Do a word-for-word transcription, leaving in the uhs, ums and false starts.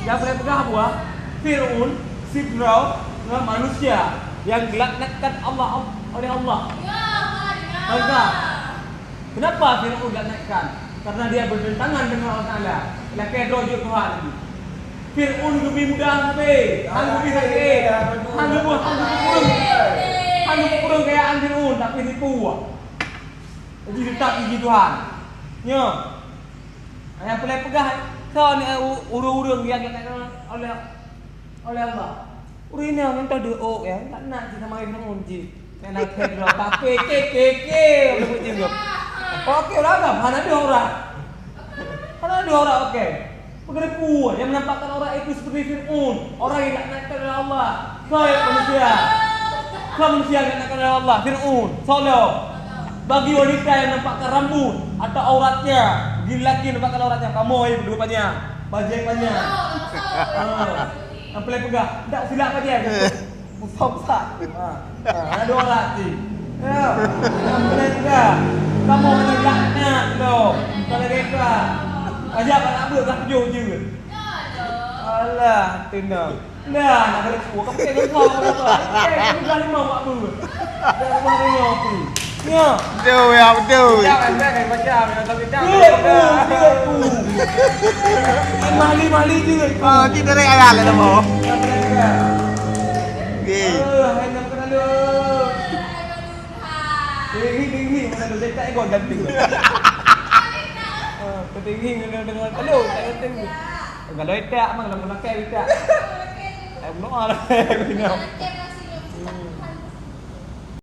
Nyang paleng peugah buah, Fir'aun sidroe ngon manusia nyang geulaknatkan Allah, oleh Allah. Peugah. Kenapa Fir'aun geulaknatkan? Karena dia bertentangan dengan Allah Taala. Lakèe droe jeuet Tuhan. Fir'aun geubi mudah sabe, han geubi sakét, han geubi, han geubi kureueng, han geubi kureueng kayaan Fir'aun, tapi tipu. Jadi tetap jiji Tuhan. Nyoe. Nyang paleng peugah, soe ni, eh, u-, ureueng-ureueng nyang geulaknatkan oleh, oleh Allah. Ureueng inong nyan teuh deuh ôk, ya, tak nak cit sama Fir'aun cit. Nyan na kèe droe, tapi ke, ke, ke, ureueng cit. Oke, ureueng agam, hana deuh aurat. Hana deuh aurat, oke. Peue geureupeue nyang menampakkan aurat itu seperti Fir'aun, orang yang dilaknatkan oleh Allah. Soe manusia? Soe manusia yang dilaknatkan oleh Allah? Fir'aun. Soe lom? Bagi wanita yang menampakkan rambut atau auratnya, bagi lelaki yang menampakkan auratnya, kamoe berdua panyang, bajèe panyang. Ha. Nyang paleng peugah, dak silap bajèe. Pusat-pusat. Ha. Ha, ada orang hati. Ya. Nyang paleng peugah, kamoe keuneuk laknat lom. Bukan lagèe ka. Ajak anak buet ka tujoh jeuet. Alah, tenang. Nah, nak kena kuah. Kamu kayak gempar apa? Eh, kamu dah lima buat apa? Dah lima hari apa? Ya. Betul, ya, betul. Jangan, jangan macam yang tak kita. Dia tu, dia tu. Mali-mali je. Ah, kita naik ayah lah nama. Okey. Eh, hai nak kena lu. Tinggi, tinggi, mana tu? Saya tak ikut ganti. Ah, ketinggi dengan, dengan telur, tak ganti. Kalau tak, mana nak pakai tak? Tak berdoa lah.